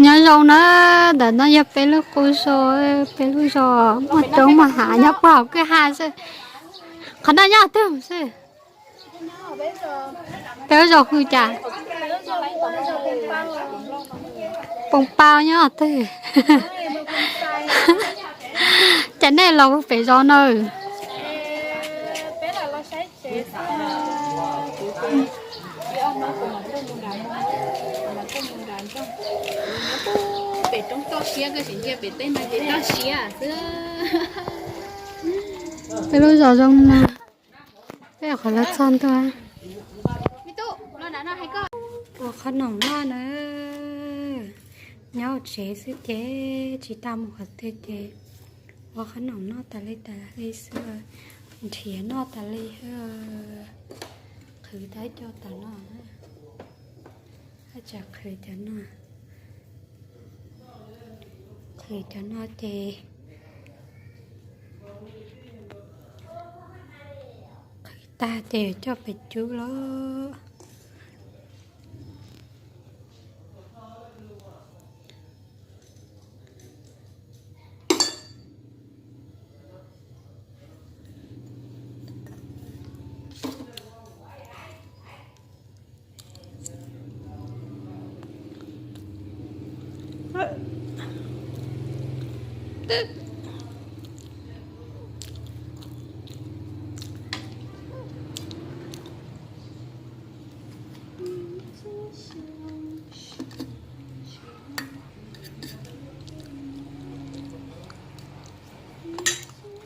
Nyob zoo na, ntawm no yog peb lub qub zos, peb lub zos muaj roob muaj hav nyob puag hauv kwj ha xwb. Qhov no nyob twg xwb? Peb lub zos hu cas? Poo Pau nyob twg? Cas nej los pem zos na? Peb lub zos zoo no, peb qhov los txog ntua. Ua qhob noom noj na, nyob tsev xwb ces tsis tau mus qhov twg ces ua qhob noom noj tas li tas li xwb, nrhiav noj tas li. Qhwv tau ib co tas no, tsam qhwv cov no, qhwv cov no ces qhwv tag ces coj pem cub lawm.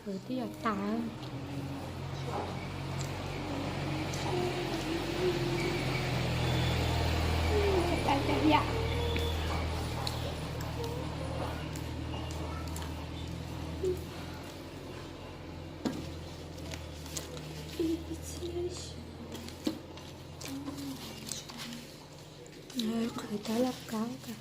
Kwv tij yog tas. Qhwv cov lauj kaub tas.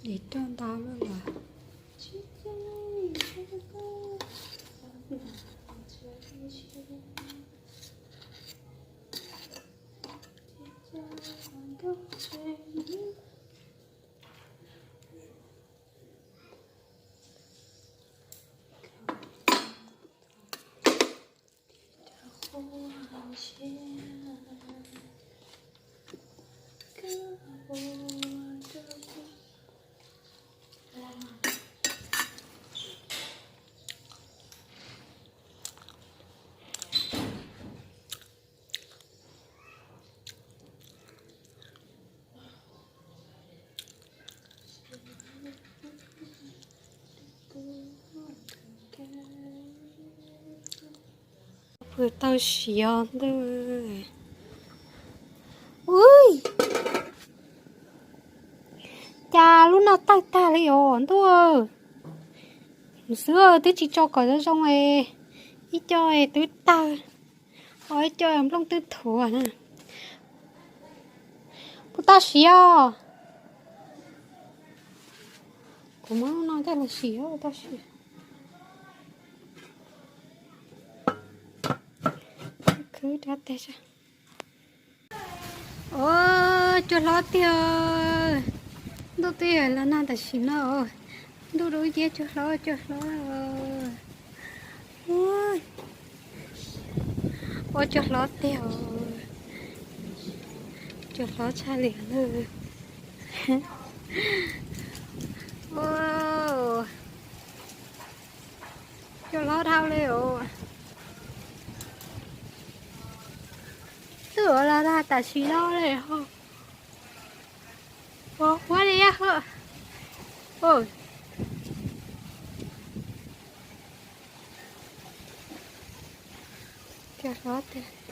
Dim roj ntau lawm los. Pw tau siav ntuj. Ui, cas lub no tawg tag li os ntuj. Mus xwb twb tsis tso kom zoo zoo es ib co es twb tawg. Ua ib co nplooj twb thuav na. Puas tau siav os? Kuv muab lub no coj los siav tau siav. Khwb rab teg. Ua, cua hlob tiag. Ntuj twb yuav los nag tam sim no. Ntuj dub nciab cua hlob, cua hlob. Ua, ua cua hlob tiag. Cua hlob tshaj li lawm. Ua, cua hlob dhau li os. Twb ua los nag tam sim no li ho. Ua huab li ho. Cua hlob tiag.